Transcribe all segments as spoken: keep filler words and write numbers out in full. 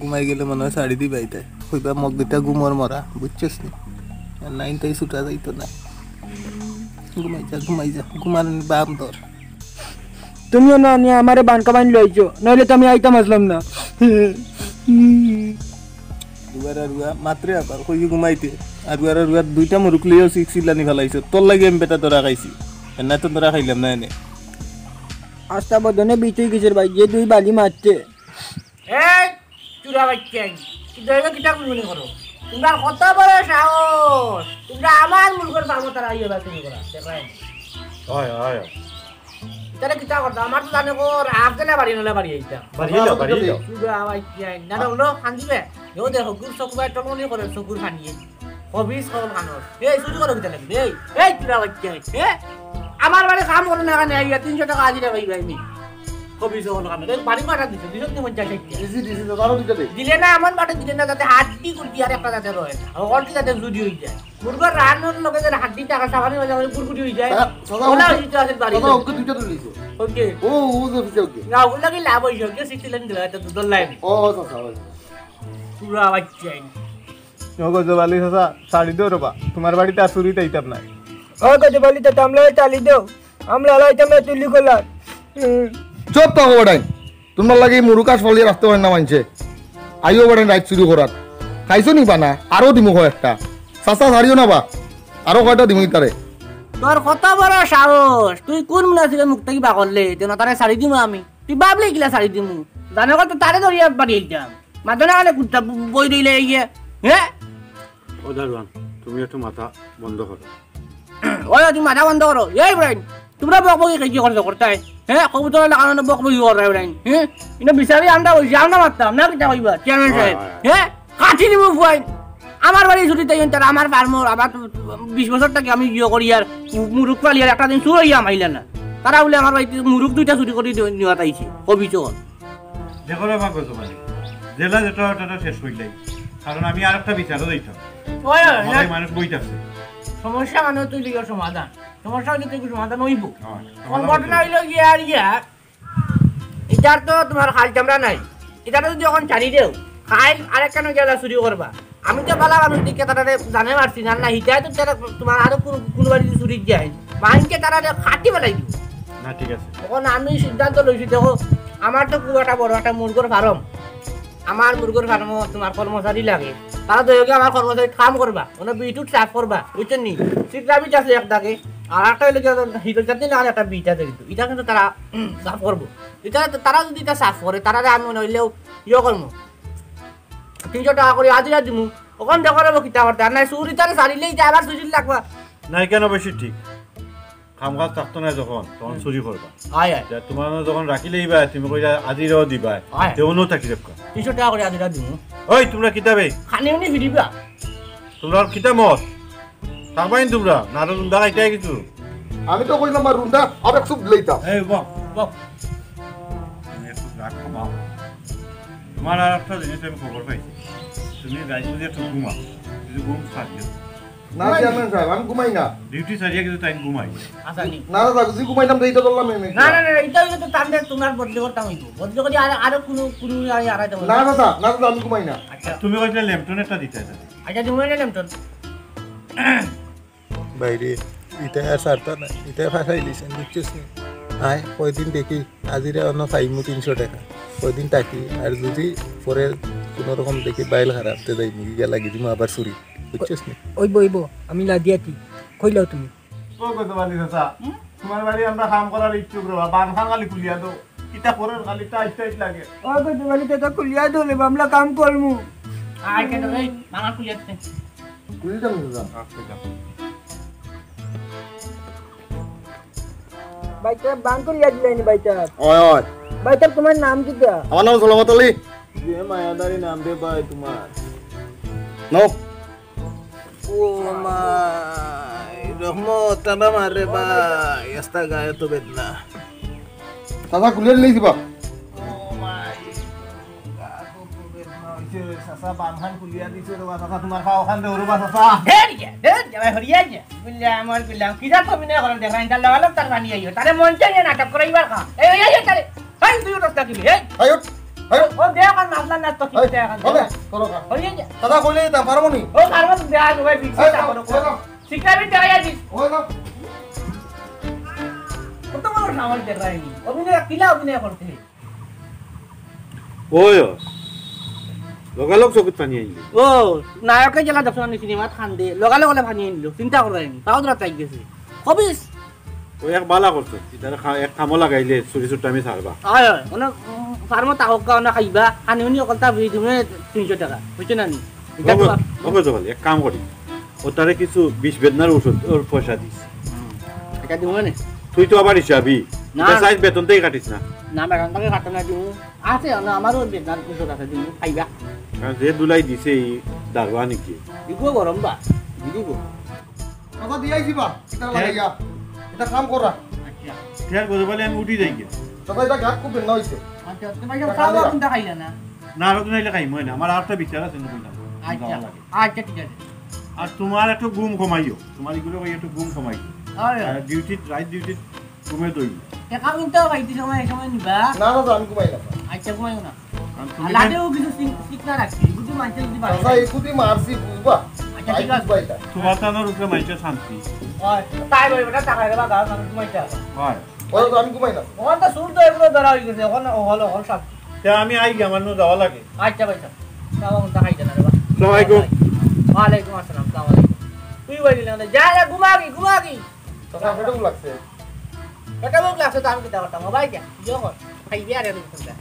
ঘুমাই গেলে মনে হয় শাড়ি দিবাই তাই। কইবা মগ দুইটা ঘুমর মরা, বুঝছস নি? আর নাইন তাই ছুটা যাইতো না। ঘুমাই যা, ঘুমাই যা, ঘুমার বাম ধর। তুমিও না নিয়ে আমারে বানকা বান লইছো, নাইলে তো আমি আইতাম আসলাম না। দুবার আর উয়া মাত্রে আবার কই ঘুমাইতে, আর উয়ার আর উয়ার দুইটা মুরুক লইয়াও সিক্স ইলানি ফালাইছো। তোর লাগি আমি বেটা ধরা খাইছি, এর না তো ধরা খাইলাম না এনে। আস্তা বদনে বিট হয়ে গেছে ভাই, যে দুই বালি মারছে। এই চুরা বাচ্চা, কি দইবে কিতা গুনগুনি করো? তোমরা কত বড় সাহস, তোমরা আমার মুরগর বাবু তারা ইয়ে বাতিল করা, দেখলাম। হয়, হয়। তাহলে কিতা করতাম? আমার তো জানে কো রাত দিলে বাড়ি নলে বাড়ি আইতাম। বাড়ি যাও, বাড়ি যাও। চুরা বাচ্চা, না হলো কান্দিবে। ও দেখো, গুর চকুবায় টলমলি করে, চকুর খানিয়ে। খবিস হল কানো। এই চুরি করো কিতা লাগি? এই, এই চুরা বাচ্চা, এ? আমার বাড়ি কাম করো না কেনে? আইয়া তিনশো টাকা হাজিরা পাইবা আমি। খবিস হল কানো। এই বাড়ি মাঠা দিছে, দুইশো পঞ্চাশ টাকা। দিছি, দিছি, তো তারও দিতে দে। দিলে না, এমন বাটে দিলে না, যাতে হাড্ডি গুড়ি আর একটা যাতে রয় না। হকলটি যাতে জুড়ি হয়ে যায়। মুরগর রানর লগে যাতে হাড্ডি টাকা সাবানি বাজার গুড়গুড়ি হয়ে যায়। দাদা, দাদা, ওলা ওকে, হইতে আছে বাড়ি। দাদা, ওকে দুইটা তুলে দিছো। ওকে। ও, ও যে অফিসে ওকে। না, ওগুলা কি লাভ হইছে? ওকে সিক্সটি লাইন দিলা, এটা দুধর লাইন। ও, ও, চাচা, ওই। চুরা বাচ্চা। ও গজব আলী চাচা, ছাড়ি দেও রে বা, তোমার বাড়িতে আর চুরিত আইতাম না। ও গজব আলী চাচা, আমলা ছাড়ি দেও, আমলা লাইতাম না তুলি কলার। হুম। চুপ থাকো বেটাইন, তোমার লাগি মুরুক আশ ফালিয়া রাখতে পারেন না মানছে। আইও বেটাইন রাইত চুরি করার, খাইছো নি বানা? আরো দিমু কয়েকটা। চাচা ছাড়িও না বা, আরো কয়টা দিমু ইতারে। তোর কত বড় সাহস, তুই কোন মুনাফিকে মুখ থাকি বার করলে? তুই না তারে ছাড়ি দিমু আমি, তুই ভাবলে কিলা ছাড়ি দিমু? জানো কত তারে ধরিয়া বাড়ি আইতাম। মাথা না কানে কুত্তা ব-, বই রইলে এই যে, হ্যাঁ? ও দারোয়ান, তুমি একটু মাথা বন্ধ করো। ওই, তুমি মাথা বন্ধ করো। এই ইব্রাহিম, তোমরা বকবকি কি করছো করতায়? হ্যাঁ, কবুতর লাগানো বকবকি কররা ইব্রাহিম। হ্যাঁ, ইনো বিচারি আমরা ওই যে আমরা মারতাম না, কিতা কইবা, চেয়ারম্যান সাহেব? হয়, হয়। হ্যাঁ, কাটি নিমু ফুয়াইন। আমার বাড়ি ছুটি তাই তারা আমার ফার্মর, আবার তো বিশ বছর থাকি আমি ইয়ে করি আর মু-, মুরুক পালি আর একটা দিন চুর হইয়া মাইলা না। তারা বলে আমার বাড়িতে মুরুক দুইটা চুরি করি নিয়ে আইছে, কবি চোর। দেখো রে বাবা, গজব আলী, জেলা যেটা ওটা তো শেষ হইলাই, কারণ আমি আর একটা বিচারও দিতাম। ওই, ওই, আমার না। এই মানুষ বইত আছে। সমস্যা মানে তুই লিখে সমাধান, সমস্যা হইলে তুই সমাধান হইব। হ্যাঁ, কোন সমাধান ঘটনা হইব। হইল গিয়া আর ইয়া, এটার তো তোমার খাল চামড়া নাই, এটার যদি এখন ছাড়ি দেও, খাইল আরেকখানে গেলা চুরি করবা। আমি তো বালা মানুষ দিকে তারা জানে মারছি না, না হিটায় তো তারা তোমার আরো কোনো কোনো বাড়ি চুরি যায়, মাইনকে তারা কাটি বেলাই দিব। না, ঠিক আছে। এখন আমি সিদ্ধান্ত লইছি, দেখো, আমার তো খুব একটা বড় একটা মুরগর ফার্ম, আমার মুরগর ফার্মও তোমার কর্মচারী লাগে, তারা দয়া করে আমার কর্মচারী কাম করবা, মানে বিটুট সাফ করবা, বুঝছেন নি? সিট রাবিট আছে এক দাগে, আর একটা হইলে কি হিরো জাতি না, আর একটা বিট আছে কিন্তু, এটা কিন্তু তারা উম, সাফ করবো। এটা তো তারা যদি এটা সাফ করে, তারা আমি মনে হইলেও ইয়ে করবো, তিনশো টাকা করে হাজিরা দিমু, ওখান দেখো রে কিতা করতে, আর নাই চুরি তারা সারিলেই যে আবার সুযোগ লাগবা। নাই কেন বেশি ঠিক? কাম কাজ থাকতো না যখন, তখন হুম। চুরি করবা। আয়, আয়। যা তোমার যখন রাখিলেই বা, তুমি কইলা আজিরাও দিবা, আয়। তেমনও থাকি যাবো। তিনশো টাকা করে আজিরা দিমু। ওই, তোমরা কিতাবে? খানি উনি ফিরিবা। তোমরা কিতা মত? থাকবাইন তোমরা, না আরো রুন্দা খাইতে কিছু? আমি তো কইলাম আর রুন্দা, আর এক সুপ লইতাম। এই, বক, বক। তুমি একটু রাগ কমাও। তোমার আর একটা জিনিস আমি খবর পাইছি। তুমি রাইত বুঝে একটু ঘুমাও। কিছু ঘুম থাকবে। না, চেয়ারম্যান সাহেব, আমি ঘুমাই না। ডিউটি ছাড়িয়া কিন্তু টাইম ঘুমাই। আচ্ছা, নি। না, না, না, যদি ঘুমাইতাম, তো এইটা ধরলাম এমনি। না, না, না, এটা হইলে তো তাহলে তোমার বদলি করতাম হইতো। বদলি করি আর, আরো কোনো, কোনো আর, আর আইতাম হইতো। না, না, না, না, না, আমি ঘুমাই না। আচ্ছা। তুমি কইছিলে লেমটন একটা দিতে, এটা। আচ্ছা, তুমি কইলে লেমটন। বাইরে, এটা আর সারতা না, এটা ফাঁসাই দিছেন, বুঝছিস নি? আয়, কয়দিন দেখি, আজিরা অন্য পাইমু তিনশো টাকা। কয়দিন থাকি, আর যদি পরে কোনো রকম দেখি বাইল খারাপ, তে যাই মুগি গেলা গিদিমু আবার চুরি। বুঝছস নি? ওইব, ওইব, আমি লাদিয়াতি। কইলাও তুমি। ও কত বালি চাচা, হুম? তোমার বাড়ি আমরা কাম করার ইচ্ছুক রে বাবা, বান খান খালি খুলিয়া দাও। ইটা করার খালি টাইট টাইট লাগে। ও কত বালি চাচা, খুলিয়া দাও রে, আমরা কাম করমু। আয় কেন রে, মামা খুলিয়া দে। খুলি দাও চাচা। আচ্ছা, যাও। ভাইসাব, বান খুলিয়া দিলাইনি ভাইসাব। ওই, ওই। ভাইসাব, তোমার নাম কিতা? আমার নাম সালামত আলী। যে মায়াদারি নাম রে ভাই তোমার। নো। ও মাই, রহমত, টানা মার রে ভাই, আস্তা গায়ে তো বেদনা। চাচা, খুলিয়া দিলেই দিবা। ও মাই, গা তো তো বেদনা হইছে, চাচা, বান খান খুলিয়া দিছে রে বা, চাচা, তোমার খাও খান দে, রে বা, চাচা। ঢের গিয়া, ঢের গিয়া, ভাই, হরিয়া গিয়া। বুললাম, আর বুললাম, কিরা কমি না করে দেখা, ইন্টার লাগালো, তার বানিয়ে আইও। তারে মন চাই না নাটক করাইবার খা। এই, এই, এই, তারে, এই, তুই উঠস না কি, এই। এই, উঠ। হ্যাঁ? ও দেখ আর মাতলা না তো কি এই, দেখ আর হবে? দেখ। করো, করো। হয়ে যা। দাদা কইলে দিতাম, পারবো নি? ও পারবো তো দেখ, ওই বিক্রি এই, তা দাও, করো, এই, করো। দাও। সিক্কা বিট দেখা যায়। ওই দাও। কত বড় সাহস দেখায়নি। অভিনয় কিলা অভিনয় করতে? ওই, ওই। লগালগ চকুত পানি আইল। ও, নায়কে যেলা দেখছো না সিনেমাত কান্দে, লগালগ অলা পানি আইল। চিন্তা করো আইনি। পাও ধরা তাই গেছে। খবিস। ওই এক বালা করছো। ইতারে খা-, এক কামো লাগাইলে চুরি চুট্টামি ছাড়বা। হয়, হয়। অনে, উম, ফার্মো থাকউক্কা, অনে খাইবা, খানি উনি অকলতা ফ্রি তুমি তিনশো টাকা। বুঝছো না নি? ইটা ওকে, তোমার ওকে জবালি, এক কাম করি। ও তারে কিছু বিষ বেদনার ঔষধ, ওর পয়সা দিস। হুম। ইটা দিমু মানে? তুই তো আবার হিসাবি। না। ইটা সাইজ বেতন থাকি কাটিস না। না, বেতন থাকি কাটতাম না, দিমু। আছে, না, আমারও বেদনার ঔষধ আছে, দিমু, খাইবা। কারণ যে দুলাই দিছে এই দারোয়ানি কি? ইগো গরম বা, দিদি গো। কথা দিয়াই দিবা, ইটা লাগাইয়া। ইটা কাম করা। আচ্ছা। ঠিক আছে, বুঝতে পারলে আমি উঠি যাই গিয়া। দাদা, ইটা গাত খুব বেদনা হইছে। আচ্ছা, তো ভাই, ইটা খাওয়া খালি কিন্তু খাইলে না। না, আর তো নাইলে খাইমু না। আমার আরেকটা বিচার আছে, না কইলাম। আচ্ছা। যাওয়া লাগে। আচ্ছা, ঠিক আছে। আর তোমার একটু ঘুম কমাইও। তোমার এগুলো ওই একটু ঘুম কমাইও। আরে। আর ডিউটি, রাইট ডিউটি ঘুমে দই। টেকা কিন্তু ভাই, তুই সময়, সময় নিবা। না, না, আমি ঘুমাই না। আচ্ছা, ঘুমাইও না। কারণ তুমি আর লাঠেও কিছু সিক-, সিকনা রাখছি। বুঝি মানছে যদি বাড়ি চাচা, যায়। এই কুদি মারছি, বুঝবা? আচ্ছা, ঠিক আছে। বুঝবা এটা। তোমার তানোর উপরে মাইনষে শান্তি। হয়। তাই বলে বেটা, টাকা দেবা, গাছ মানুষ ঘুমাইতে হবে। হয়। ওরা তো আমি ঘুমাই না। ওখান তো সুর তো এগুলো ধরা হয়ে গেছে, ওখানে হল, হল সব। তে আমি আই গিয়া, আমার নু যাওয়া লাগে। আচ্ছা ভাই সাহেব, তাও এখন দেখাই দেন রে বা। আসসালামু আলাইকুম। ওয়ালাইকুম আসসালাম, আসসালামু আলাইকুম। তুই বলি না, যা, যা, ঘুমাগি, ঘুমাগি। চাচা, পেটে ভুক লাগছে। পেটে ভুক লাগছে তো আমি কিতা করতাম? ও ভাই যা, ইয়ে কর। খাইবি আর এরকম করতে।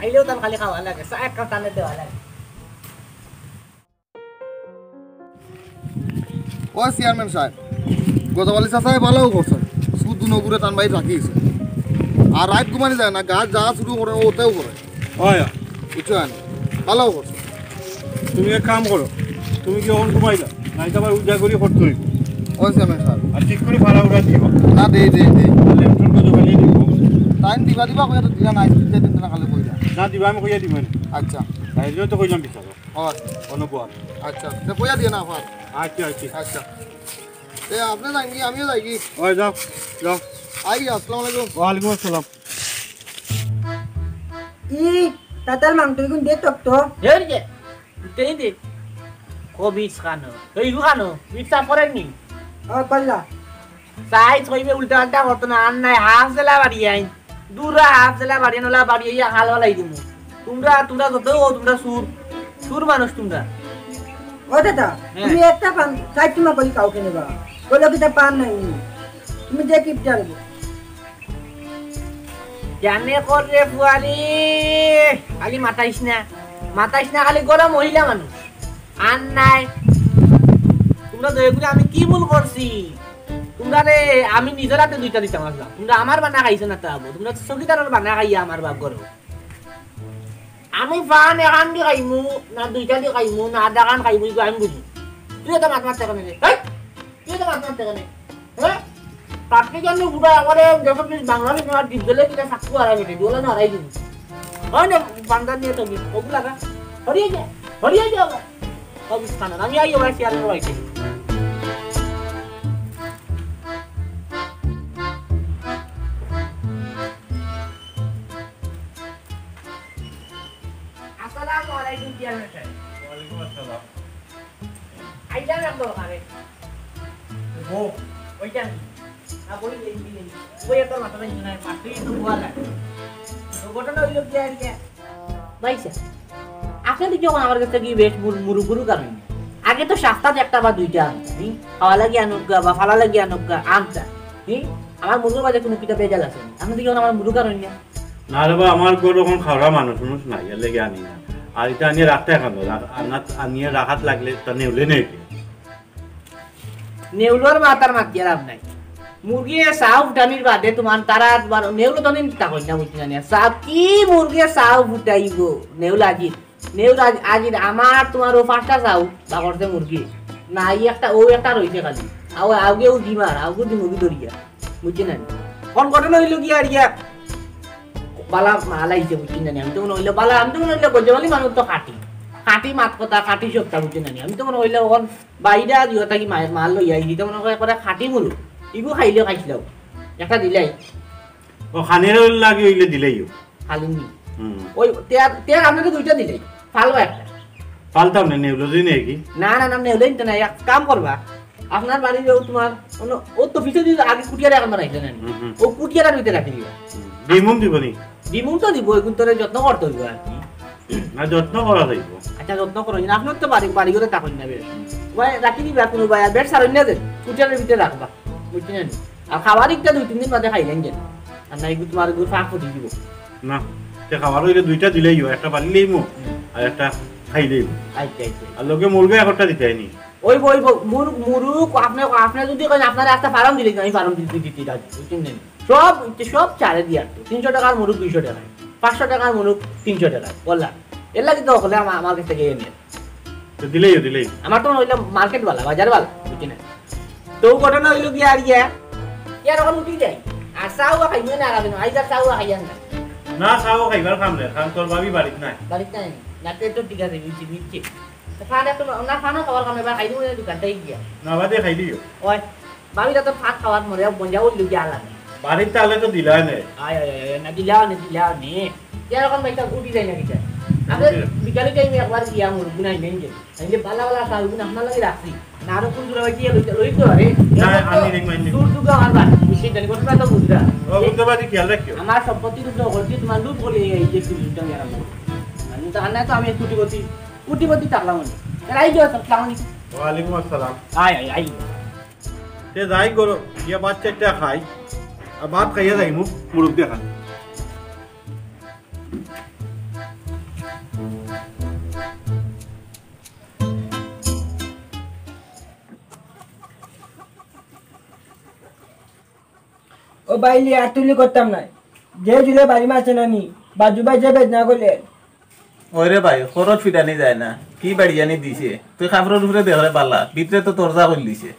আইলেও তো আমি খালি খাওয়া লাগে, চা এক কাপ টানে দেওয়া লাগে। ও চেয়ারম্যান সাহেব, গতকালি চাচায় ভালাউ করছইন, সুদ দুনো গুরে তান বাড়িত রাখিছে। আর রাইত ঘুমানি যায় না, গাছ যা শুরু করে, ওতেও করে। হয়। বুঝছো নি? ভালাউ করছইন। তুমি এক কাম করো, তুমি কি অখন ঘুমাইলা? নাইলে আবার উজা করি করতে হইব। ও চেয়ারম্যান সাহেব। আর ঠিক করি ভাড়া উড়া দিও। না, দেই, দেই, দেই। আর লেপটন কত খালি দিব? টাইম দিবা, দিবা, কইয়া তো দিলা নাই, তিন চার দিন তো না খালি কইলা। না, দিবা, আমি কইয়া দিব না। আচ্ছা। তাই জন্য তো কইলাম বিচারো। হয়। অনুপম। আচ্ছা, তে কইয়া দিয়ে না আবার। আচ্ছা, আচ্ছা। আচ্ছা। এ, আপনি যান কি? আমিও যাই কি? ওই যাও, যাও। আই, আসসালামু আলাইকুম। ওয়ালাইকুম আসসালাম। ই, তাতাল মাংস ইগুন দে টক তো। দে রে, দে। দে, দে। কবিস খানো। তো ইগু খানো। মিঠা পড়েনি। ও, পাল্লা। সাইজ কইবে উল্টা পাল্টা করতো না, আর নাই হাফ জেলা বাড়ি আইন। দুরা হাফ জেলা বাড়ি নলা বাড়ি ইয়া হাল হালাই দিমু। তোমরা, তোমরা যত ও তোমরা সুর, সুর মানুষ তোমরা। ও দাদা, হ্যাঁ। তুমি একটা পান, সাইড তোমার কই কাউকে নেবা। বলো কিতা পান নাই। তুমি যে কিপটা আনবে। জানে কর রে পুয়ালি, খালি মাতাইস না। মাতাইস না, খালি গরম মহিলা মানুষ। আর নাই। তোমরা দয়া করে আমি কি ভুল করছি? তোমরা রে, আমি নিজের হাতে দুইটা দিতাম আসলাম। তোমরা আমার বানা খাইছো না তো আবো। তোমরা তো চকিদারের বানা খাইয়া আমার বাপ ঘরো। আমি পান এখান দি খাইমু, না দুইটা দি খাইমু, না আধা খান খাইমু, ইগু আমি বুঝি। তুই এত মাত মারতে কেনে রে? হেই! তুই এত মাত মারতে কেনে? হ্যাঁ? পাটনি জন্য বুড়া আমারে যখন তুই বাংলাদেশ না ডিপ দিলে কিনা সাক্ষু হারাই বেটে, দোলা না হারাই দিবি। হয় না, বান্দা নিয়ে তো ওগুলা না। হরিয়ে যা, হরিয়ে যা। অবস্থা না, আমি আই ওরা চেয়ারের বাড়িতে। আসসালামু আলাইকুম, চেয়ারম্যান সাহেব। ওয়ালাইকুম আসসালাম। আইলাম এক দরকারে। ও। ওইটা নি। না, বই নেই, বই নেই। বই এত মাথা ব্যথা নাই, মাত্রই তো বলা লাগে। তো ঘটনা হইল কি আর কি? ভাই সাহেব, আপনি তো যখন আমার কাছে গিয়ে বেশ মুরু-, মুরু গুরু কারণ। আগে তো সপ্তাহে একটা বা দুইটা আনতা, হুম? খাওয়া লাগি আনুকা বা ফালা লাগি আনুকা আনতা, হুম? আমার মুরুর মাঝে কোনো কিতা ভেজাল আছে নি? আপনি তো যখন আমার মুরু কারণ না। না রে বা, আমার ঘর এখন খাওয়া মানুষ মানুষ নাই, এর লেগে আনি না। আর এটা আনিয়ে রাখতে এখন, আর আনা-, আনিয়ে রাখাত লাগলে তা নেউলে নেই। নেউলর মাথার মাতিয়া লাভ নাই। মুরগিয়ে চাও ফুটানির বাদে তোমার তারা তোমার নেউলো তো নিন তা কইনা বুঝছি না। চাও কি মুরগিয়ে চাও ফুটাইব? নেউল আজি, নেউল আজি, আজি আমার তোমার ও পাঁচটা চাও বা করছে মুরগি। না, এই একটা, ও একটা রইছে খালি। আও, আওগে ও ডিমার, আওগে দি মুরগি ধরিয়া। বুঝছি না? কোন ঘটনা হইল কি আর ইয়া? বালা মাল আইছে বুঝছি না? আমি তো মনে হইলো বালা, আমি তো মনে হইলো গজমালি মানুষ তো খাটি। খাটি মাত কথা, খাটি সত্তা বুঝছি না? আমি তো মনে হইলো ওখান বাইরে আজ ইয়ে থাকি মায়ের মাল লইয়া আইছি, তো মনে হয় করে খাটি মুরু। ইগু খাইলে খাইছিলাম। একটা দিলাই। ও খানের লাগি হইলে দিলাইও। খালি নি। হুম। ওই তেয়ার, তেয়ার আপনারে দুইটা দিলাই, ফালবা একটা। ফালতাম না, নেউলজি নেই কি? না, না, না, নেউলে নিতে না, এক কাম করবা। আপনার বাড়ি যাও তোমার, অন্য, ও তো পিছে দিয়ে আগে কুটিয়ারে এখন বানাইছে না? হুম, হুম। ও কুটিয়ারের ভিতরে রাখি দিবা। হুম। ডিমুম দিব নি? ডিমুম তো দিব, এখন তোরে যত্ন করতে হইব আর কি। না, যত্ন করা যাইব। আচ্ছা, যত্ন করো, কিন্তু আপনার তো বাড়ি, বাড়ি করে থাকুন না বেশ। ভাই, রাখি দিবা কোনো ভাই, আর বেশ সারুন না দেন, কুটিয়ারের ভিতরে রাখবা, বুঝছেন? আর খাবার একটা দুই তিন দিন বাদে খাইলেন যেন, আর না এগুলো তোমার এগুলো ফাঁক ফুটি দিব। না, তে খাবার হইলে দুইটা দিলেই হয়, একটা বাড়ি লইমু আর একটা খাই লইমু। আচ্ছা, আচ্ছা। আর লগে মুরগি একটা দিতে হয়নি। ওই, ওই, ওই, মুরুক, মুরুক, আপনি, আপনি যদি কইন, আপনার একটা ফার্ম দিলে আমি ফার্ম দিতে দিতে রাজি, বুঝছেন নি? সব, সব চারে দিয়ে আর তো। তিনশো টাকার মুরুক দুইশো টাকায়, পাঁচশো টাকার মুরুক তিনশো টাকায়, বললাম। এর লাগে তো হলে আমা-, আমার কাছ থেকে এনে। তো দিলেই, দিলেই। আমার তো হইলো মার্কেট বালা, বাজার বালা, বুঝছেন না? তো ঘটনা হইলো কি আর ইয়া, ইয়ার এখন উঠি যাই। আর চাও খাইবে না, আর আইজ আর চাও খাইয়ার না। না, চাও খাইবার কাম নাই, কারণ তোর ভাবি বাড়িত নাই। বাড়িত নাই? না, তে তো ঠিক আছে, বুঝছি, বুঝছি। তো ফান একটু না, ফানও খাবার কামে এবার খাই দিব না দোকানটাই গিয়া। না, বাদে খাই দিও। ওই, ভাবি তো তোর ফান খাবার মরে মজা উঠল গিয়া আলাদা। বাড়িত তাহলে তো দিলা নে। আয়, আয়, আয়, আয়, না দিলাও নে, দিলাও নে। তে এখন ভাই, তার উঠি যাই না কিতা? আমরা উঠি যাই। বিকালে টাইমে একবার গিয়া মুরগি নাই, নেই যে। এই যে বালা বালা চাউল গুণ আপনার লাগি রাখছি। না আরো কোন দূরে ভাই গিয়া লইতে, লইতে পারে। না, আমি নেই, আমি নেই। দূর দূর আমার বাড়ি। বুঝছি, জানি ঘটনা তো বুঝরা। ও, বুঝতে পারছি, খেয়াল রাখিও। আমার সম্পত্তির উপরে হচ্ছে তোমার লুট করে এই যে চুরিটা নিয়ে আরম্ভ করবো। আমি তো আর না তো আমি কোটিপতি, কোটিপতি থাকলাম আমি। তাহলে এই যে আসসালামু আলাইকুম। ওয়ালাইকুম আসসালাম। আয়, আয়, আয়। তে যাই করো, গিয়া ভাত চারটা খাই, আর ভাত খাইয়া যাই মুখ মুরুখ দেখা। ও ভাই, লিয়া তুলি করতাম নাই। যে জুলে বাড়ি মারছে না নি, বাজু ভাই যে বেদনা করলে। ওরে ভাই, খরচ ফিটানি যায় না। কি বাড়ি জানি দিছে? তুই কাপড়র উপরে দেখ রে বালা, ভিতরে তো তরজা করি দিছে।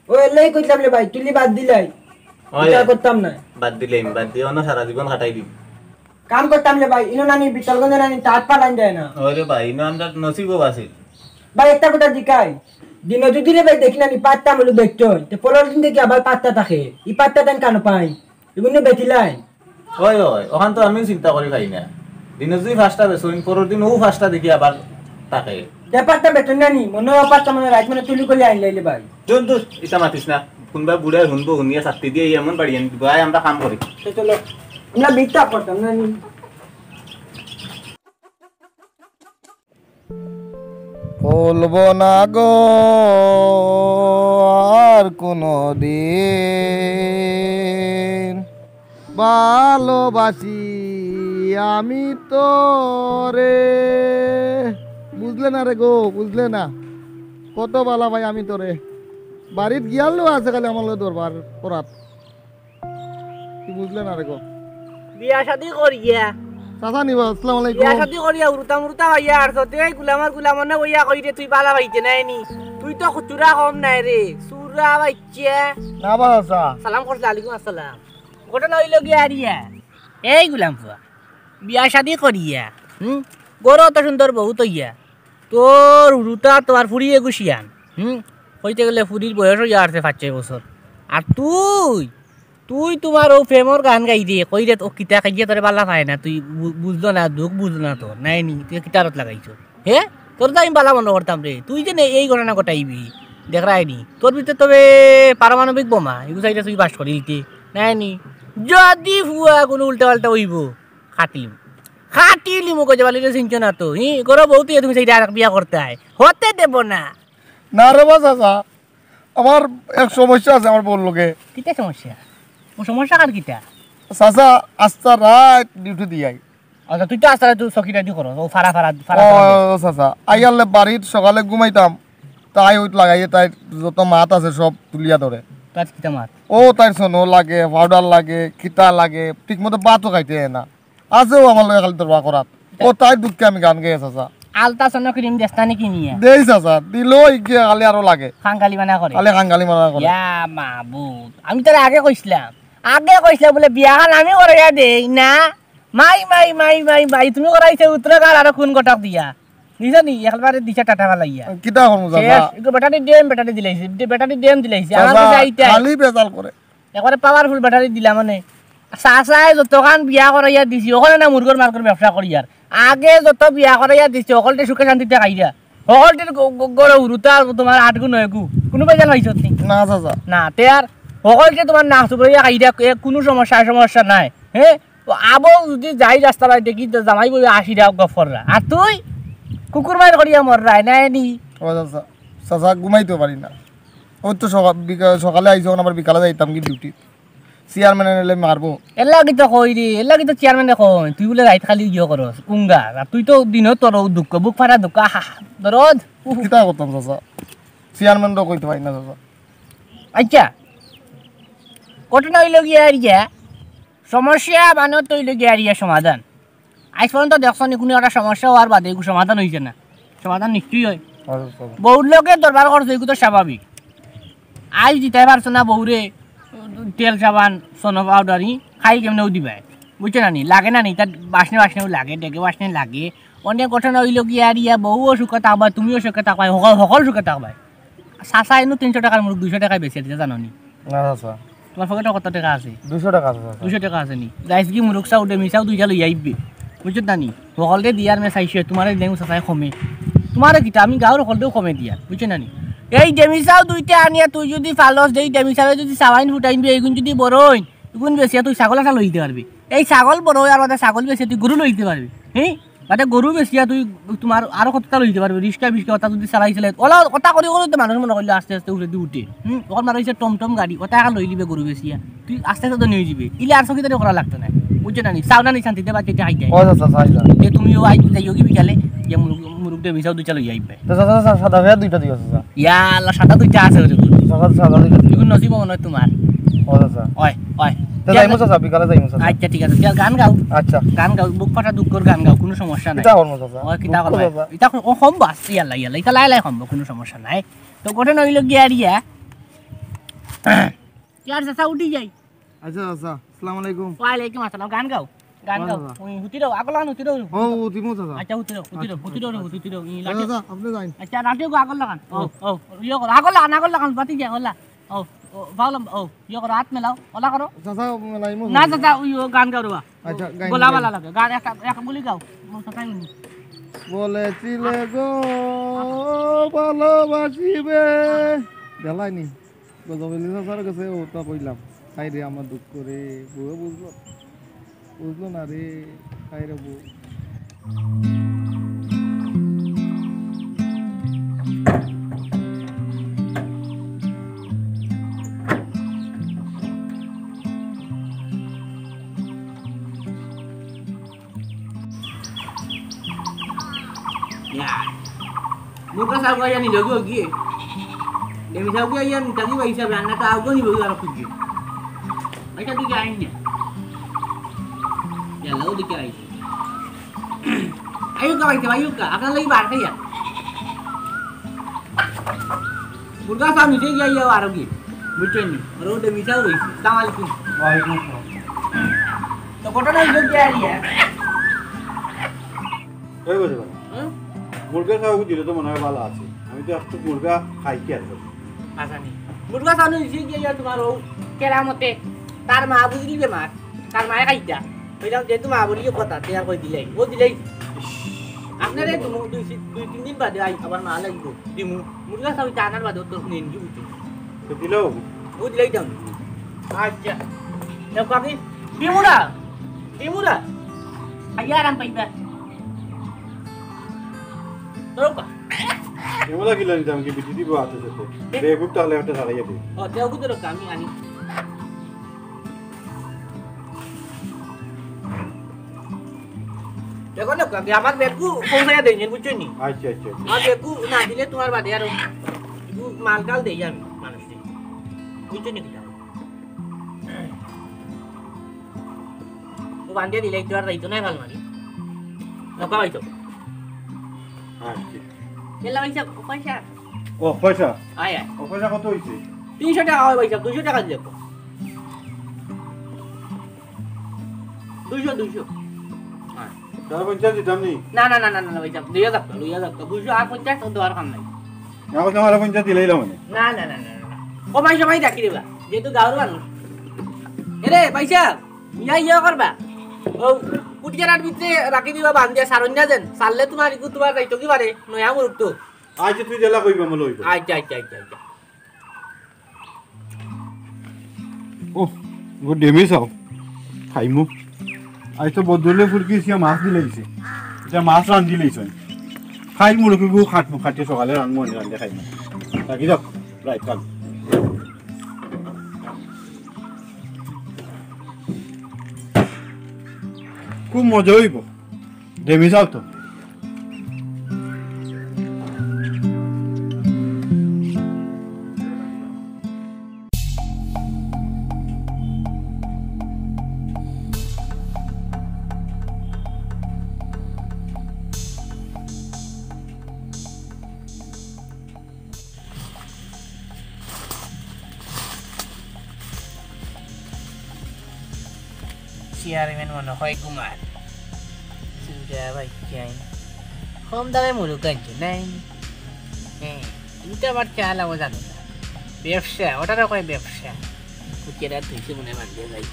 ও এলাই কইতাম রে ভাই, তুলি বাদ দিলাই। ওই ইটা করতাম না। বাদ দিলে আমি বাদ দিয়ে অন্য সারা জীবন কাটাই দিবি। কাম করতাম রে ভাই, ইনো নানি বিতলগঞ্জ নানি তাঁত পালান যায় না। ওরে ভাই, ইনো আমরা নসিবও আছে। ভাই, একটা কথা জিকাই, দিন যদি রে ভাই দেখি নানি পাত্তা মূল বেচছইন, তে পরের দিন দেখি আবার পাত্তা থাকে। ই পাত্তা দেন কেন পাই? এগুলো বেচিলাই। ওই, ওই, ওখান তো আমিও চিন্তা করি পাই না। দিনে যদি পাঁচটা বেচইন, পরের দিন ও পাঁচটা দেখি আবার থাকে। ব্যাপারটা বেতন না নি, মনে হয় পাঁচটা মনে রাইত মানে তুলি করে আইন লাইলে ভাই। দূর, দূর, ইতা মাতিস না। কোনবা বুড়ায় হুনবো, হুনিয়া শাস্তি দিয়ে এমন বাড়ি আনি দিব। আয়, আমরা কাম করি। তো চলো, আমরা মিথ্যা করতাম না নি। ভুলবো না গো আর কোনো দিন, ভালোবাসি আমি তোরে। বুঝলে না রে গো, বুঝলে না, কত ভালা পাই আমি তোরে। বাড়িত গিয়ালো আছে খালি আমার লগে দরবার করাত। কি বুঝলে না রে গো? বিয়া শাদি করিয়া। চাচা নিবা, আসসালামু আলাইকুম। বিয়া শাদি করিয়া উরুতা মুরুতা পাইয়া আর সতে এই গুলামর গুলামর না বইয়া কই রে তুই বালা পাইতে নাই নি। তুই তো চুরা কম নাই রে, চুরা বাইচ্চা। না বা চাচা। সালাম করছে, আলাইকুম আসসালাম। ঘটনা হইল গিয়া আরিয়া। এই গুলাম ফুয়া, বিয়া শাদি করিয়া, হুম, গরো তো সুন্দর বহুত হইয়া, তোর উরুতা তোর ফুড়ি এগুশিয়ান, হুম, কইতে গেলে ফুড়ির বয়স হইয়া আসছে পাঁচ ছয় বছর। আর তুই, তুই তোমার ও প্রেমর গান গাই দে, কই রে, ও কিতা খাইয়ে তোরে বালা পায় না, তুই বু-, বুঝলো না, দুঃখ বুঝলো না তোর, নাই নি, তুই কিতারত লাগাইছ? হে? তোর তো আমি বালা মনে করতাম রে, তুই যে নে এই ঘটনা ঘটাইবি, দেখরায় নি। তোর ভিতরে তবে পারমাণবিক বোমা, এগু চাইলে তুই বাস করিলতে, নাই নি? যদি ফুয়া কোনো উল্টা পাল্টা হইব, কাটিলিম। কাটিলিম, ওকে যে বালিরে চিনছো না তো, হি? করো বউ তুই তুমি সেইটা আর বিয়া করতে হয়। হতে দেব না। না রে বা চাচা, আমার এক সমস্যা আছে আমার বউর লগে। কিতা সমস্যা? ও সমস্যা কার কিতা? চাচা, আস্তা রাত ডিউটি দিয়াই। আচ্ছা, তুই তো আস্তা রাত তুই চকিটা দি করো, ও ফারা ফারা, ফারা ও ফারা দি। চাচা, আইয়ালে বাড়িত সকালে ঘুমাইতাম, তাই ওই লাগাইয়ে তাই যত মাত আছে সব তুলিয়া ধরে। তার কিতা মাত? ও তাইর সোনো লাগে, পাউডার লাগে, কিতা লাগে, ঠিক মতো ভাতও খাইতে দেয় না। আছেও আমার লগে খালি দরবার করাত। ও তাই দুঃখে আমি গান গাই চাচা। আলতা সোনো ক্রিম দেস্তা নাকি নিয়ে? দেই চাচা, দিলেও ইগে খালি আরো লাগে। খাঙ্গালি মানা করে। খালি খাঙ্গালি মানা করে। ইয়া মাবুদ, আমি তোরে আগে কইছিলাম, আগে কইছিলাম বলে বিয়াখান আমি করাইয়া দেই না। মাই, মাই, মাই, মাই, মাই, তুমি করাইছে উত্তরকার আরো কোন ঘটক দিয়া। বুঝছো নি? একবারে দিশা টাটা ফালাইয়া। কিতা করমু চাচা? শেষ। একটু ব্যাটারি ডেম, ব্যাটারি দিলাইছে। ব্যাটারি ডেম দিলাইছে। আমার চাচা, কাছে আইতে আই। খালি বেজাল করে। একবারে পাওয়ারফুল ব্যাটারি দিলাম মানে। চাচায় যতখান বিয়া করাইয়া দিছি, অখনে না মুরগর মার্গর ব্যবসা করিয়ার। আগে যত বিয়া করাইয়া দিছি, হকলতে সুখে শান্তিতে খাইরা। হকলতের গ-, গ-, গরু হুরুতা তোমার আট গু নয় গু। কুনু বেজাল পাইছত নি? না, চাচা। না, তে আর হকলতে তোমার নাক চুবড়াইয়া খাইরা, এ, কুনু সমস্যা, সমস্যা নাই। হে? তো আবো যদি যাই রাস্তা বাড়ি দেখি, তো জামাই বউ আশিরা গফররা। আর তুই কুকুর মার করিয়া মররায়, নাই নি? ও চাচা, চাচা, ঘুমাইতেও পারি না। ওই তো সকা-, বিকা-, সকালে আইছি, অখন আবার বিকালে যাইতাম কি ডিউটি। চেয়ারম্যানে নিলে মারবো। এর লাগি তো কই রে, এর লাগি তো চেয়ারম্যানে কই, তুই বুলে রাইত খালি ইয়ে করস, উঙ্গার। আর তুই তো দিনও তোর ও দুঃখ, বুক ফাটা দুঃখ, আহা, দরদ। উফ। কিতা করতাম চাচা? চেয়ারম্যানরেও কইতে পারি না চাচা। আচ্ছা, ঘটনা অইলো গিয়া আর ইয়া, সমস্যা বানাও তো অইলো গিয়া আর ইয়া সমাধান। আইজ পর্যন্ত দেখছো নি কুনু একটা সমস্যা অওয়ার বাদে এগু সমাধান অইছে না? সমাধান নিশ্চয়ই অয়। আচ্ছা, আচ্ছা। বউর লগে দরবার করছো, এগু তো স্বাভাবিক। আইজ দিতায় পারছো না বউরে তেল সাবান, সোনো পাউডার, ই খাই কেমনেও দিবায়, বুঝছো না নি? লাগে না নি? তার বাসনে বাসনেও লাগে, ডেগে বাসনে লাগে। অনেক ঘটনা অইলো গিয়া আর ইয়া বউও সুখে থাকবায়, তুমিও সুখে থাকবায়, হকল, হকল সুখে থাকবায়। চাচা এনু তিনশো টেকার মুরগ দুইশো টেকায় বেচিয়া দিতা জানো নি? না চাচা। তোমার পকেটো কত টেকা আছে? দুইশো টেকা আছে চাচা। দুইশো টেকা আছে নি? যাইস গি মুরগ চাও, ডেমি চাও দুইটা লইয়া আইবে। বুঝছো না নি? হকলরে দিয়ার মে চাইশো, তোমারে দেমু চাচায় কমে। তোমারে কিতা, আমি গাউর হকলরেও কমে দিয়ার। বুঝছো না নি? এই ডেমি চাও দুইটা আনিয়া তুই যদি ফালস, দেই ডেমি চাও যদি চাওয়াইন ফুটাইন বি, এইগুন যদি বড়ইন, ইগুন বেচিয়া তুই ছাগল আশা লইতে পারবি। এই ছাগল বড় অওয়ার বাদে ছাগল বেচিয়া তুই গরু লইতে পারবি। হ্যাঁ? বাদে গরু বেচিয়া তুই তোমার আরো কতটা লইতে পারবি, রিক্সা ফিক্সা কতটা যদি চালাইছিলে, ওলা কথা করি করি তো মানুষ মনে করলে আস্তে আস্তে উঠে দি উঠে। হুম, অখন বার অইছে টমটম গাড়ি, ওটা এখন লই লিবে গরু বেচিয়া। তুই আস্তে আস্তে ধনী অই যিবে। ইলে আর চকিদারি করা লাগতো না। বুঝছো না নি? চাও না নি শান্তিতে বাচ্চা খাইতে? ও চাচা, চাই না। যে তুমিও আইজ যাইও কি বিকালে, যে মুরগ, মুরগ ডেমি চাও দুইটা লই আইবে। তো চাচা, চাচা, সাদা ভাইয়া দুইটা দিও চাচা। ইয়া আল্লাহ, সাদা দুইটা আছে ওরে। চাচা, সাদা দুইটা দিও। ইগুন নসিব মনে অয় তোমার। ও চাচা। অয়, অয়। তো যাইমু চাচা, বিকালে যাইমু চাচা। আচ্ছা, ঠিক আছে। তে গান গাও। আচ্ছা। গান গাও, বুক ফাটা দুঃখর গান গাও, কুনু সমস্যা নাই। কিতা করমু চাচা? অয়, কিতা দুঃখ করমু? চাচা। ইতা ক-, ও কমবো, আস্তে, ইয়াল্লা, ইয়াল্লা। ইতা লাই লাই কমবো, কুনু সমস্যা নাই। তো ঘটনা অইলো গিয়া আর ইয়া। ইয়ার চাচা উঠি যাই। আচ্ছা, চাচা, আসসালামু আলাইকুম। ওয়ালাইকুম আসসালাম। গান গাও, গান গাও। ওই, হুতি দাও, আগর লাখান হুতি দাও। ও, হুতিমু চাচা। আচ্ছা, হুতি দাও, হুতি দাও, হুতি দাও, হুতি দাও। ই লাঠি। চাচা, আপনি যাইন। আচ্ছা, লাঠি গো আগর লাখান। ও, ও, ইয়ে করো, আগর লাখান, আগর লাখান, বাতি যা, ওলা। ও, ও, ভালো, ও, ইয়ে করো, হাত মেলাও, ওলা করো। চাচা, মেলাইমু। না, চাচা, ওই, ও গান গাও রে বা। আচ্ছা, গাইন, গলা গাইন। ভালা লাগে। গান একটা, একটা বুলি গাও। মন চাচাই হুনি। বলেছিলে গো ভালোবাসিবে। গেলাইনি। গজবেলি চাচার গেছে ওটা কইলাম। হায় রে আমার দুঃখ রে, বউয়ে বুঝলো, বুঝলো না রে, হায় রে বউ। ইয়া। মুরগা চাও গিয়া নিল গিয়ে। ডেমি চাও গিয়া ইয়া নিতালি বা হিসাবে আন্না তো আউগো নিব আর খুঁজে। আচ্ছা, তুই আইন না। ইয়াল্লা, ও দিকে আইন। আইউক্কা ভাইসাব, আইউক্কা। আপনার লাগি বার খাইয়া। মুরগা চাও নিতে গিয়া ইয়া আরো গিয়ে। বুঝছেন নি? আর ও ডেমি চাও রইছে। সালাম আলাইকুম। ওয়ালাইকুম আসসালাম। তো ঘটনা অইলো গিয়া ইয়া। এই বুঝে ভাই। হুম? মুরগা চাও দিলে তো মনে হয় ভালো আছে। আমি তো একটু মুরগা খাই কি আর করি? আচ্ছা নি। মুরগা চাও নিছে গিয়া ইয়া তোমার ও কেরামতে। তার মা বুঝলি বেমার। তার মায়ে খাইতা। কইলাম যেহেতু মা বলি কথা, তে আর কই দিলাই। ও দিলাই। আপনারে দুমু দুই সি-, দুই তিন দিন বাদে আই, আবার মা লাগবো। দিমু। মুরগা চাও ইতা আনার বাদে তো নেন কি বুঝি। তো দিলেও? ও দিলাই দাম। আচ্ছা। দেখো আমি দিমু না। দিমু না। আইয়া আরাম পাইবা। ধরো কা। এগুলা কিলা নিতাম কি বিটি দিব হাতে সাথে? বেগুন তাহলে একটা জ্বালাইয়া দে। ও, দেও কিন্তু ধরো কা, আমি আনি। দেখো না, আমি আমার ব্যাগগু পৌঁছাইয়া দেই, বুঝছো নি? আচ্ছা, আচ্ছা, আচ্ছা। আমার ব্যাগগু না দিলে তোমার বাদে আরো একটু মাল টাল দেই আমি মানুষকে। বুঝছো নি কিতা? ও বান্ধিয়া দিলে একটু আর যাইতো না, ভাল মারি। নকা পাইতো। আচ্ছা। গেলা পয়সা, পয়সা। ও, পয়সা? আয়, আয়। ও, পয়সা কত হইছে? তিনশো টাকা হয় পয়সা, দুইশো টাকা দিলে। দুইশো, দুইশো। হ্যাঁ। তাহলে পঞ্চাশ দিতাম নি? না, না, না, না, না, না, ভাইসাব, লইয়া যাক, লইয়া যাক। দুইশো আর পঞ্চাশ তো দেওয়ার কাম নাই। না, বললাম, আরো পঞ্চাশ দিলেই লো মানে। না, না, না, না, না, না। ও ভাই, সবাই ডাকি দিবা, যেহেতু গাঁওর মানুষ। এরে, ভাইসাব, ইয়া ইয়া করবা। ও, কুটিয়ারার ভিতরে রাখি দিবা বান্ধিয়া, সারন্যা দেন। সারলে তুমার ইগু তুমার যাইতো কি পারে, নয়া মুরুখ তো। আচ্ছা, তুই যেলা কইবা, মনে অইবো। আচ্ছা, আচ্ছা, আচ্ছা, আচ্ছা। ওহ, ও ডেমি চাও। খাইমু। আজ তো বদলে ফুলকি সিয়া মাছ দিলাইছে। ইটা মাছ রান্ধিলাইছে। খাই মুরগি গু খাটমু, খাটিয়া সকালে রানমু, আনি রান্ধে খাইমু। রাখি দাও, রাইত খান। খুব মজা অইবো। ডেমি চাও তো। চেয়ারম্যান মনে হয় ঘুমার। চুরা বাচ্চাই। কম দামে মুরুগ আনছে, নাই? হ্যাঁ, ইটা আবার খেয়াল হবো জানো না। ব্যবসা, ওটারও কয় ব্যবসা। কুটিয়ারা তুইছে মনে বান্ধিয়া যাই।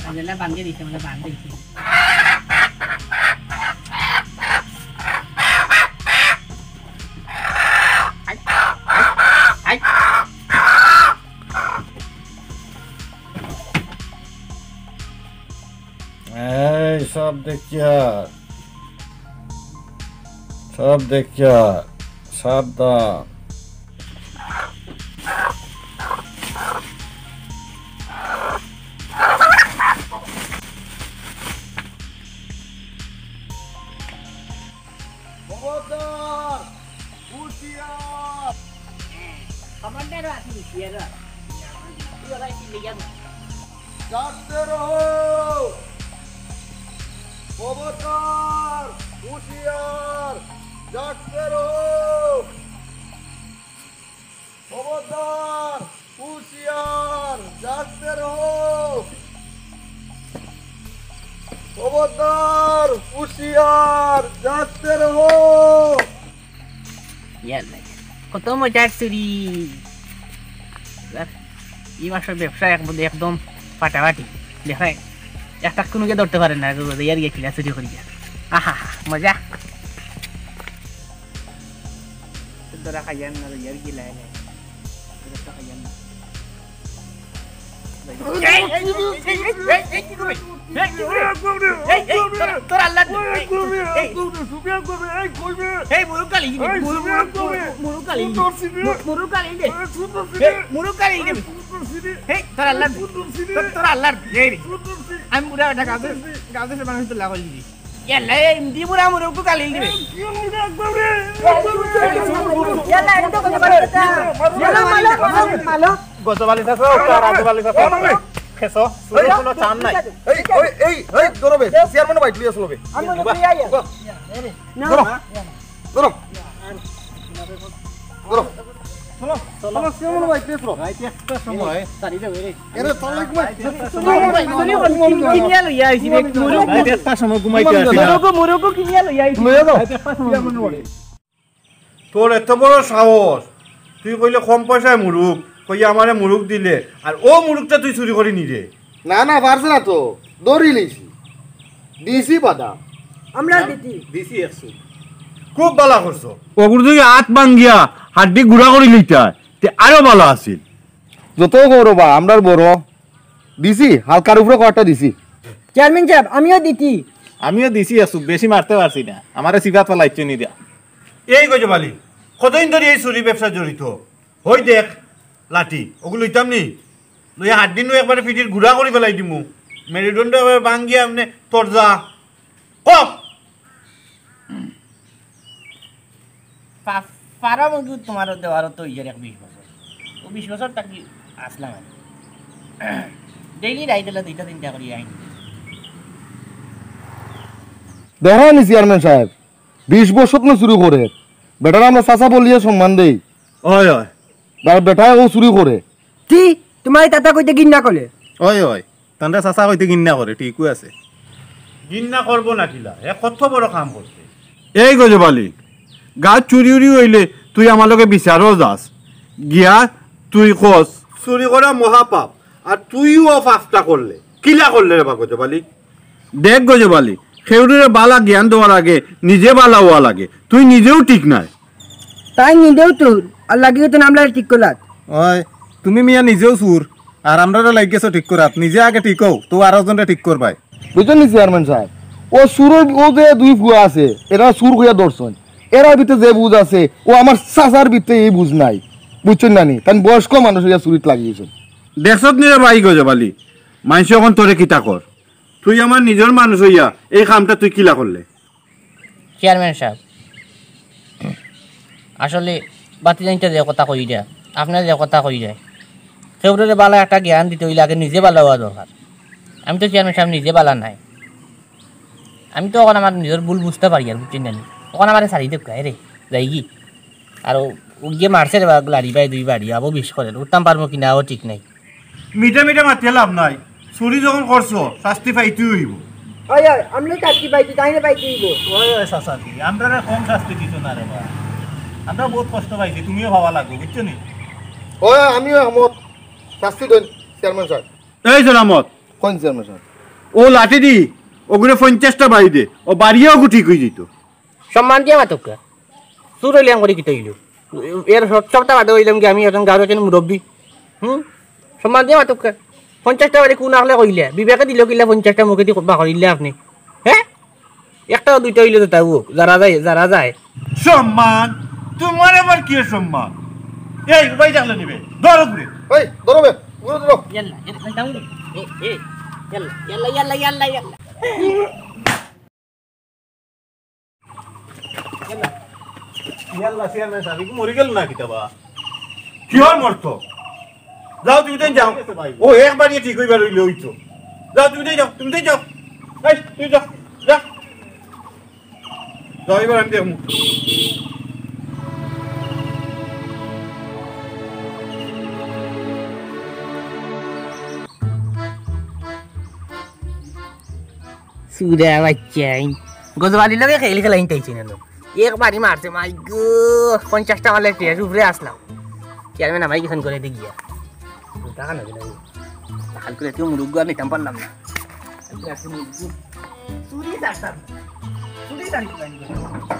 আজলা বান্ধে দিছে, মানে বান্ধে দিছে। এই সব দেখিয়া, সব দেখিয়া, সাবধান। খবরদার! হুঁশিয়ার! কমান্ডার আছি, হুঁশিয়ার। তুই ওরা কি লেগে যাবো? জাগতে রহো! খবরদার! হুঁশিয়ার! জাগতে রহো! খবরদার! হুঁশিয়ার! জাগতে রহো! খবরদার! হুঁশিয়ার! জাগতে রহো! ইয়াল্লা, কত মজার চুরি। এই মাসর ব্যবসা এক-, একদম ফাটাফাটি। দেখায়, একটা কুনুকে ধরতে পারে না, ইয়ার গিয়া কিলা চুরি করি। আহা, মজা। ধরা খাইয়ার না, ইয়ার গিলা। এই, এই, এই, কি করবে? এই, কি করবে? এই, তোর, তোর আল্লাহ। এই, এই, এই, মুরুগ কালি, মুরুগ, মুরুগ, মুরুগ কালি, মুরুগ কালি দে। এই, মুরুগ কালি দে। এই, তোর আল্লাহ। তোর, তোর আল্লাহ। এই রে। আমি বুড়া বেটা গাছে, গাছে সে মানুষ তো লাগাই দিবি। ইয়াল্লা, এই ইন্দি বুড়া মুরুগ কালি দিবে। ইয়াল্লা, এনে তো কোনো কথা। ইয়াল্লা, মালো, মালো, মালো। গজবালি চাচা, রাজবালি চাচা। খেসো, চুরি কোনো চান নাই। এই, ওই, এই, এই, ধরো বে, চেয়ারম্যান বাইট লিয়ে আসলো বে। আমি মনে করি আইয়া। না। ধরো, ধরো। ধরো। চলো, চলো, চলো, ভাই, প্লিজ চলো। রাইত একটা সময়। এরে, চলো, একটু ভাই। কিনিয়া লইয়া আইছি বে, মুরুগ। রাইত একটা সময় ঘুমাইতে আসি। মুরুগ, মুরুগ কিনিয়া লইয়া আইছি। লইয়া যাও। রাইত একটা সময়। তোর এত বড় সাহস, তুই কইলে কম পয়সায় মুরুগ, কইয়া আমারে মুরুগ দিলে, আর ও মুরুগটা তুই চুরি করি নিরে। না, না, পারছে না তো, ধরি লিছি। দিছি বাদাম। আমরা দিছি। দিছি একশো। খুব ভালা করছো। অগুর যদি আত ভাঙ্গিয়া হাড্ডি গুড়া করি লইতা, তে আরো ভালা আছিল। যত গৌরবা, আমরার বড়। দিছি, হালকার উপরে কয়েকটা দিছি। চেয়ারম্যান সাব, আমিও দিছি। আমিও দিছি একশো, বেশি মারতে পারছি না। আমারে সিফাত ফালাইছে নি দিয়া। এই গজবালি, কতদিন ধরি এই চুরি ব্যবসা জড়িত? হই দেখ, লাঠি, ওগুলো লইতাম নি? লইয়া হাড্ডি নু একবারে পিঠির গুড়া করি ফালাই দিমু। মেরুদণ্ড একবারে ভাঙ্গিয়া এমনে তরজা। ক! পা-, পারা মজুদ তোমার দেওয়ার তো ইয়ার এক বিশ বছর। ও বিশ বছর থাকি আসলাম আমি। ডেইলি রাইত হলে দুইটা তিনটা করি আইন। দেখরা নি চেয়ারম্যান সাব, বিশ বছর নু চুরি করে। বেটারে আমরা চাচা বলিয়া সম্মান দেই। অয়, অয়। আর বেটায় অউ চুরি করে। ছি, তুমার ই তাতা কইতে ঘিন্না করে। অয়, অয়। তানরে চাচা কইতে ঘিন্না করে, ঠিকউ আছে। ঘিন্না করবো না কিলা? হে কত বড় কাম করছে। এই গজব আলী, গাঁওত চুরি উরি অইলে তুই আমার লগে বিচারো যাস। গিয়া তুই কস, চুরি করা মহাপাপ, আর তুইও পাপটা করলে। কিলা করলে রে বা গজব আলী? দেখ গজব আলী, কেউরে বালা জ্ঞান দেওয়ার আগে নিজে বালা অওয়া লাগে। তুই নিজেও ঠিক নায়। তাইন নিজেও চুর, আর লাগিও তো আমরারে ঠিক করলাত। অয়, তুমি মিয়া নিজেও চুর, আর আমরারে লাগি গেছো ঠিক করাত। নিজে আগে ঠিক অও, তো আরো জনরে ঠিক করবায়। বুঝছইন নি চেয়ারম্যান সাব, অউ চুরর, অউ যে দুই ফুয়া আছে, এরা চুর কইয়া ধরছইন, এরার ভিতরে যে বুঝ আছে, অউ আমার চাচার ভিতরে ই বুঝ নাই। বুঝছইন না নি? তাইন বয়স্ক মানুষ অইয়া চুরিত লাগি গেছইন। দেখছত নি রে বা গজব আলী, মানষে অখন তোরে কিতা কর? তুই আমার নিজর মানুষ অইয়া এই কামটা তুই কিলা করলে? চেয়ারম্যান সাব, আসলে ভাতিজাইন্তে যে কথা কইরা, আপনে যে কথা কইরা, কেউরে বালা একটা জ্ঞান দিতে অইলে আগে নিজে বালা অওয়া দরকার। আমি তো চেয়ারম্যান সাব নিজে বালা নায়। আমি তো অখন আমার নিজর ভুল বুঝতা পারিয়ার, বুঝছইন না নি? অখন আমারে ছাড়ি দেউক্কা, এরে, যাইগি। আর অউ, অউ যে মারছে রে বা লাড়ি বায় দুই বাড়ি, আবো বিষ করের, উঠতাম পারমু কি না, অউ ঠিক নাই। মিঠা মিঠা মাতিয়া লাভ নাই, চুরি যখন করছো, শাস্তি পাইতেউ অইবো। অয়, অয়, আমরাও শাস্তি পাইছি, তাইনও পাইতে অইবো। অয়, অয়, চাচাজি, আমরারে কম শাস্তি দিছো না রে বা। আমরা বউত কষ্ট পাইছি, তুমিও পাওয়া লাগবো, বুঝছো নি? অয়, আমিও একমত, শাস্তি দেইন, চেয়ারম্যান সাব। এই জোরামত। Coin chairman sub. অউ লাঠি দি অগুরে পঞ্চাশটা বাড়ি দে, অউ বাড়িয়ে অগু ঠিক অইযিতো। সম্মান দিয়া মাতউক্কা। চুর অইলে এমন করি কিতা অইলো? এর সব, সবটা বাদে অইলাম কি আমি একজন গাঁওর একজন মুরব্বি। হুম? সম্মান দিয়া মাতউক্কা। পঞ্চাশটা বাড়ি কুন আখলে কইলা? বিবেকে দিলো কিলা পঞ্চাশটা মুখেদি বার করিলা আপনে? হে? একটা দুইটা অইলে তো তাও অউক, যারা যায়, যারা যায়। সম্মান? তুমার আবার কিতা সম্মান? এই, উবাই দেখলে নিবে। ধরো ঘুরে। এই, ধরো বে, ঘুরে ধরো। ইয়াল্লা, ইয়াল্লা, ইয়াল্লা, ইয়াল্লা। ইয়াল্লা, চেয়ারম্যান সাব, ইগু মরি গেল না কিতা বা? কিওর মরতো? যাও, তুমি তাইন যাও। অউ একবারে ঠিক অইবার অইলে অইতো। যাও, তুমি তাইন যাও, তুমি তাইন যাও। এই, তুমি যাও, যাও। যাও, এবার আমি দেখমু। চুরা বাইচ্চাইন। গজব আলীর লগে খেল খেলাইন তাইছে না। এক বাড়ি মারছে, মাই গো, পঞ্চাশটা মারলে শেষ, উপরে আসলাম। চেয়ারম্যান আমায় কিখান করে দি গিয়া। টাকা না দিলে। টাকা করে তুই মুরুগ আর নিতাম পারলাম না। চুরি ছাড়তাম। চুরি ছাড়তাম।